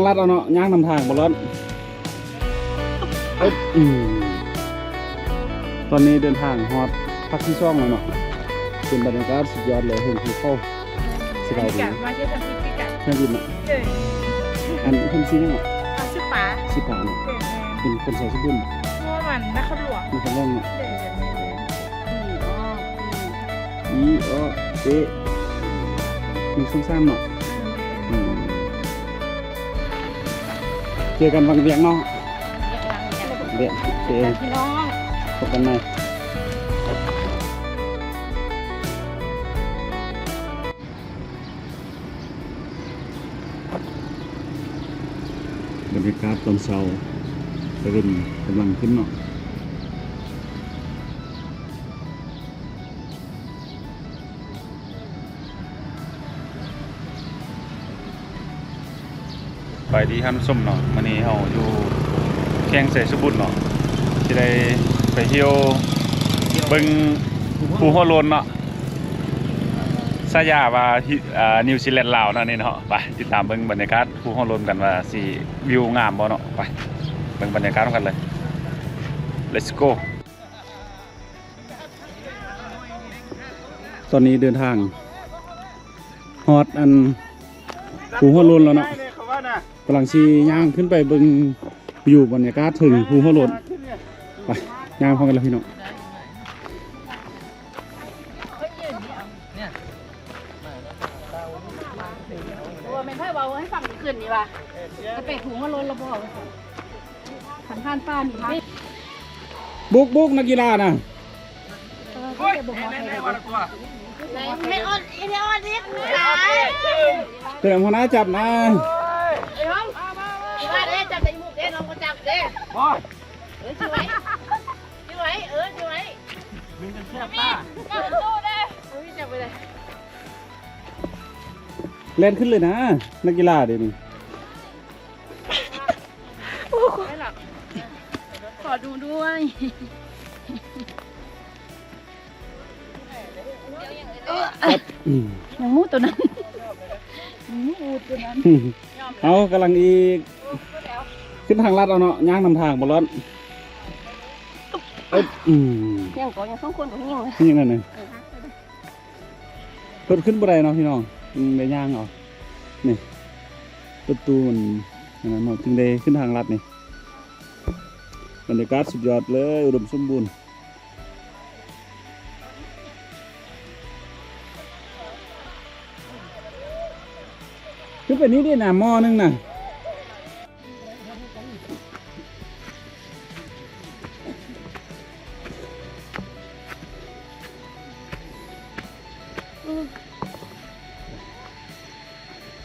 ລັດເອົາເນາະ ຍ່າງນຳທາງບໍ່ລອດ. ເອີ ອືມ ຕອນນີ້ເດີນທາງຮອດພັກທີສອງແລ້ວເນາະ ເປັນບັນຍາກາດສຸດຍອດເລີຍ ເຫັນພູເຂົາ. ສະບາຍດີ ມາທ່ຽວທຳອິດຄືກັນ ທຳອິດເນາະ. ເອີ ອັນເພິ່ນຊື່ຫຍັງເນາະ? ຊື່ປາ ຊື່ປາເນາະ. ເປັນຄົນໄຊສົມບູນ ເພາະວ່າມັນນະຄອນຫຼວງ ນະຄອນຫຼວງເນາະ. ອີ ອໍ ເອ ໜຶ່ງ ສອງ ສາມເນາະ. ອືມ ເຈີກັນວັງວຽງເນາະ. ວຽງ ໂອເຄ ພີ່ນ້ອງ ພົບກັນໃໝ່. ບັນຍາກາດຕອນເຊົ້າ ຕາເວັນກຳລັງຂຶ້ນເນາະ. ສະບາຍດີທ່ານຜູ້ຊົມເນາະ ມື້ນີ້ເຮົາຢູ່ແຂວງໄຊສົມບູນເນາະ ຊິໄດ້ໄປທ່ຽວເບິ່ງພູຫົວໂລ້ນເນາະ ສາຍາວ່າ ອ່າ ນິວຊີແລນລາວເນາະ ນີ້ເນາະ. ໄປຕິດຕາມເບິ່ງບັນຍາກາດພູຫົວໂລ້ນກັນວ່າຊິວິວງາມບໍ່ເນາະ. ໄປເບິ່ງບັນຍາກາດນຳກັນເລີຍ ເລັດໂກ. ຕອນນີ້ເດີນທາງຮອດອັນພູຫົວໂລ້ນແລ້ວເນາະ ກຳລັງຊິຍ່າງຂຶ້ນໄປເບິ່ງວິວບັນຍາກາດເທິງພູຫົວໂລ້ນ. ໄປຍ່າງພ້ອມກັນເລີຍພີ່ນ້ອງ. ໂອ້ ແມ່ນໃຜເວົ້າໃຫ້ຟັງມື້ຄືນນີ້ວ່າ ຈະໄປພູຫົວໂລ້ນແລ້ວບໍ່? ຄັນຜ່ານປ່ານີ້ ບຸກໆ ນັກກິລານະ. ເອີ ເອີ ແມ່ອອດ ອີແມ່ອອດນີ້ຕາຍ ເອີ ຫົວໜ້າຈັບນະ. ເອີ ຈັບແຕ່ອີໝູກເດ້ ນ້ອງບໍ່ຈັບເດ້. ບໍ່ ເອີ ຊິໄວ້ ຊິໄວ້ ເອີ ຊິໄວ້ ມັນຈະແສບຕາ. ແລ່ນຂຶ້ນເລີຍນະ ນັກກິລາເດນີ້. ໂອ້ ຂໍດູດ້ວຍ. ອືມ ຍັງໝູໂຕນັ້ນ ຍັງໝູໂຕນັ້ນ. ເຮົາກຳລັງອີກ ຂຶ້ນທາງລັດເອົາເນາະ ຍ່າງນຳທາງບໍ່ລອດ. ອືມ ຍັງກໍຍັງສອງຄົນກໍຍັງ ຍັງນັ້ນນະ. ລົດຂຶ້ນບໍ່ໄດ້ເນາະພີ່ນ້ອງ ຈຶ່ງໄດ້ຍ່າງເອົາ. ນີ້ ລົດຕູ້ມັນອັນນັ້ນເນາະ ຈຶ່ງໄດ້ຂຶ້ນທາງລັດນີ້. ບັນຍາກາດສຸດຍອດເລີຍ ອຸດົມສົມບູນ. ຄືເປັນນີ້ເດ້ນະ ໝໍ້ໜຶ່ງນະ.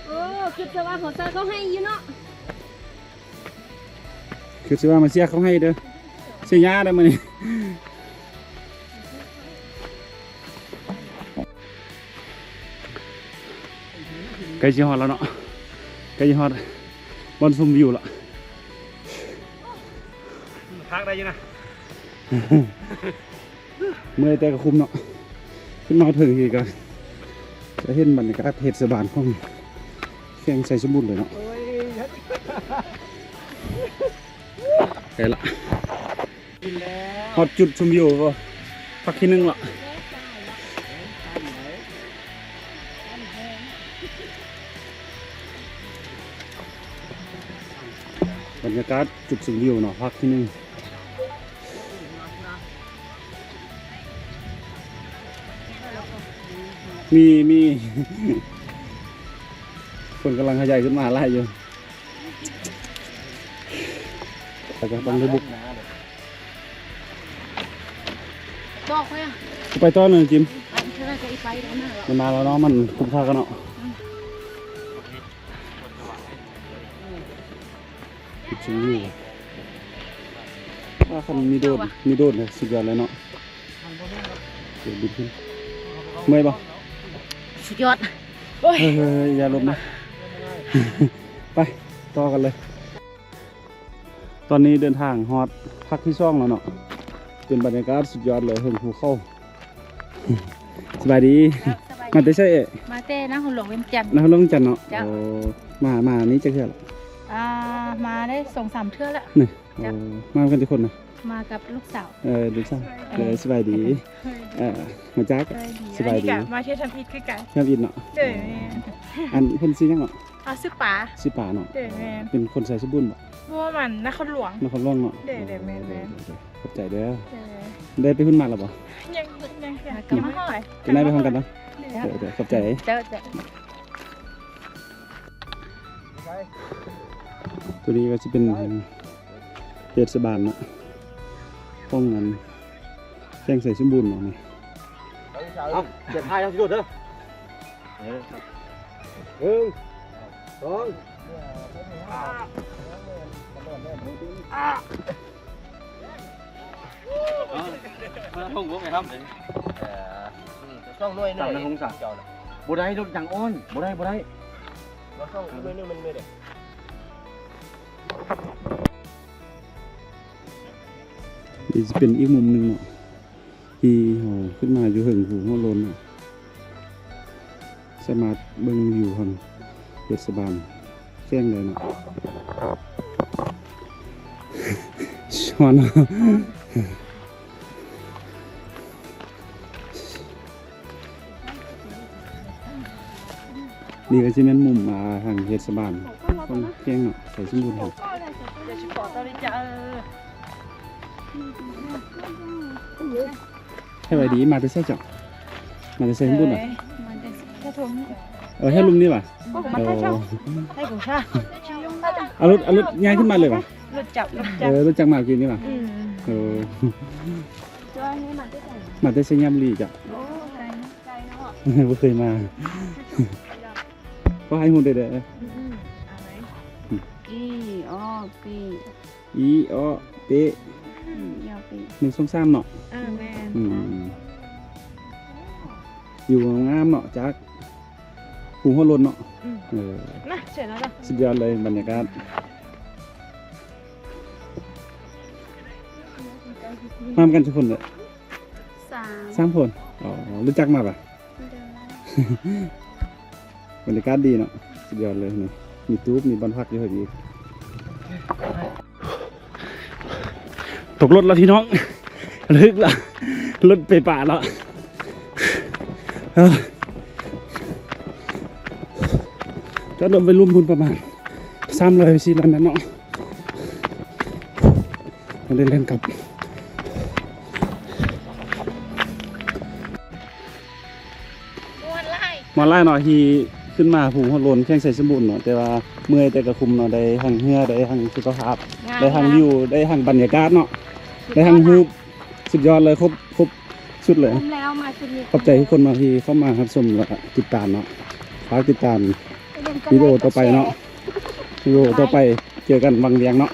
ໂອ້ ຄິດຊະວ່າເຂົາໃສ່ເຂົາໃຫ້ຢູ່ເນາະ. ຄືຊິວ່າມາເສຍເຂົາໃຫ້ເດີ ເສຍຫຍ້າເດີມື້ນີ້. ໃກ້ຊິຮອດແລ້ວເນາະ ໃກ້ຊິຮອດບ່ອນຊົມວິວລະ. ພັກໄດ້ຢູ່ນະ ເມື່ອຍແຕ່ກໍຄຸ້ມເນາະ. ຂຶ້ນມາເຖິງທີ່ກໍຈະເຫັນບັນຍາກາດເທດສະບານຂອງແຂວງໄຊສົມບູນເລີຍເນາະ. ໂອ້ຍ ໃກ້ລະ ຮອດຈຸດຊົມວິວ ພັກທີໜຶ່ງລະ. ບັນຍາກາດຈຸດຊົມວິວເນາະ ພັກທີໜຶ່ງ. ມີ ມີ ຄົນກຳລັງຂະຫຍາຍຂຶ້ນມາຫຼາຍຢູ່. ແລ້ວກໍຕ້ອງໄດ້ບຸກ ໄປຕໍ່ເນາະຈິມ. ມັນມາແລ້ວເນາະ ມັນຄຸ້ມຄ່າກັນເນາະ. ຈຸດຊົມວິວ ວ່າຄັນມີໂດຣນ ມີໂດຣນນະ ສຸດຍອດເລີຍເນາະ. ເດີນບິນຂຶ້ນ ເມື່ອຍບໍ່? ສຸດຍອດ. ໂອ້ຍ ເຮີ້ຍໆ ຢ່າລົມນະ. ໄປຕໍ່ກັນເລີຍ. ຕອນນີ້ເດີນທາງຮອດພັກທີສອງແລ້ວເນາະ ເປັນບັນຍາກາດສຸດຍອດເລີຍ ເທິງພູເຂົາ. ສະບາຍດີ. ມາແຕ່ໃສເອ? ມາແຕ່ນະຄອນຫຼວງວຽງຈັນ. ນະຄອນຫຼວງວຽງຈັນເນາະ. ເຈົ້າ. ໂອ້ ມາ ມານີ້ຈັກເທື່ອລະ? ອ່າ ມາໄດ້ສອງສາມເທື່ອລະ. ນີ້ ເຈົ້າ ໂອ້ ມາກັນຈັກຄົນນະ? ມາກັບລູກສາວ. ເອີ ລູກສາວ. ເອີ ສະບາຍດີ. ເອີ ມາຈາກ ສະບາຍດີ. ອັນນີ້ກະມາທ່ຽວທຳອິດຄືກັນ. ທຳອິດເນາະ. ໂດຍ ແມ່ນ. ອັນເພິ່ນຊື່ຫຍັງເນາະ? ອ່າ ຊື່ປາ. ຊື່ປາເນາະ. ໂດຍ ແມ່ນ. ເປັນຄົນໄຊສົມບູນບໍ່? ບໍ່ ບ້ານນະຄອນຫຼວງ. ນະຄອນຫຼວງເນາະ. ໂດຍ ໂດຍ ແມ່ນໆ. ຂອບໃຈເດີ. ໂດຍ. ໄດ້ໄປຮຸ້ນມາແລ້ວບໍ່? ຍັງ ຍັງ ຍັງ ຍັງບໍ່ຮອດ. ຈັ່ງໃດໄປພ້ອມກັນເນາະ. ໂດຍ ໂດຍ ຂອບໃຈ. ເຈົ້າ ເຈົ້າ. ໂຕນີ້ກໍຊິເປັນເທດສະບານເນາະ ຂອງອັນແຂວງໄຊສົມບູນເນາະນີ້. ເອົາ ເສຍທ້າຍເຮົາຊິໂດດເດີ. ໜຶ່ງ ສອງ ເອົາ ມາລົງລົງໄປທຳເດ້. ເອີ ສອງໜ່ວຍ ຕາມນະຫົງສາ ບໍ່ໄດ້ ລົດຢາງອ່ອນ ບໍ່ໄດ້ ບໍ່ໄດ້. ມາສອງໜ່ວຍໜຶ່ງມັນມີເດ້. ນີ້ຊິເປັນອີກມຸມໜຶ່ງເນາະ ທີ່ເຮົາຂຶ້ນມາຢູ່ເທິງພູຫົວໂລ້ນເນາະ ສາມາດເບິ່ງວິວທາງເທດສະບານແຂວງໄດ້ເນາະ. ຮ້ອນເນາະ. ນີ້ກໍຊິແມ່ນມຸມ ອ່າ ທາງເທດສະບານຂອງແຂວງເນາະ ໄຊສົມບູນເຮົາ. ສະບາຍດີ ມາແຕ່ໃສເຈົ້າ? ມາແຕ່ໄຊສົມບູນເນາະ. ເອີ ແຖວລຸ່ມນີ້ຫວາ? ໂອ້ ເອົາລົດ ເອົາລົດຍ່າງຂຶ້ນມາເລີຍຫວາ? ລົດຈັກ ລົດຈັກ. ເອີ ລົດຈັກມາກີ້ນີ້ຫວາ? ອືມ. ເອີ ມາແຕ່ໄຊຍະບູລີເຈົ້າ. ໂອ້ ໄກເນາະ ໄກເນາະ. ບໍ່ເຄີຍມາ. ຂໍໃຫ້ຮູ້ເດີ. ອືມ ເອົາໄວ້ ອີ ອໍ ປີ ອີ ອໍ ປີ ອືມ ອີ ອໍ ປີ ໜຶ່ງ ສອງ ສາມເນາະ. ເອີ ແມ່ນ. ອືມ ວິວງາມເນາະ ຈາກພູຫົວໂລ້ນເນາະ. ອືມ ເອີ ນະ ສວຍເນາະ. ສຸດຍອດເລີຍບັນຍາກາດ. ມານຳກັນຈັກຄົນເດີ? ສາມ ສາມຄົນ. ອໍ ຮູ້ຈັກມາປະ? ໂດຍ. ບັນຍາກາດດີເນາະ ສຸດຍອດເລີຍນີ້. ມີຕູບ ມີບ່ອນພັກຢູ່ຫັ້ນອີກ. ຕົກລົດລະພີ່ນ້ອງ ລຶກລະ ລົດໄປປ່າລະ. ເອີ ຈອດລົດໄວ້ລຸ່ມພຸ້ນປະມານສາມຮ້ອຍ ສີ່ຮ້ອຍແມັດເນາະ. ຕ້ອງໄດ້ແລ່ນກັບ. ມ່ວນຫຼາຍ ມ່ວນຫຼາຍເນາະ ທີ່ຂຶ້ນມາພູຫົວໂລ້ນ ແຂວງໄຊສົມບູນເນາະ. ແຕ່ວ່າເມື່ອຍແຕ່ກະຄຸ້ມເນາະ ໄດ້ທັງເຮືອ ໄດ້ທັງສຸຂະພາບ ໄດ້ທັງວິວ ໄດ້ທັງບັນຍາກາດເນາະ ໄດ້ທັງຮູບ. ສຸດຍອດເລີຍ ຄົບ ຄົບສຸດເລີຍ. ຄຸ້ມແລ້ວມາຊຸດນີ້. ຂອບໃຈທຸກຄົນເນາະ ທີ່ເຂົ້າມາຮັບຊົມ ແລ້ວກະຕິດຕາມເນາະ. ຝາກຕິດຕາມວິດີໂອຕໍ່ໄປເນາະ. ວິດີໂອຕໍ່ໄປເຈີກັນວັງວຽງເນາະ.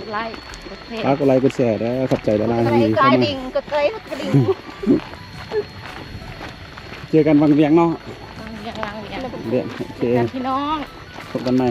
ຝາກກົດໄລກົດແຊເດີ. ຂອບໃຈຫຼາຍໆ ທີ່ເຂົ້າມາ. ເຈີກັນວັງວຽງເນາະ. ວັງວຽງ ວັງວຽງ. ໂອເຄ ພີ່ນ້ອງ ພົບກັນໃໝ່.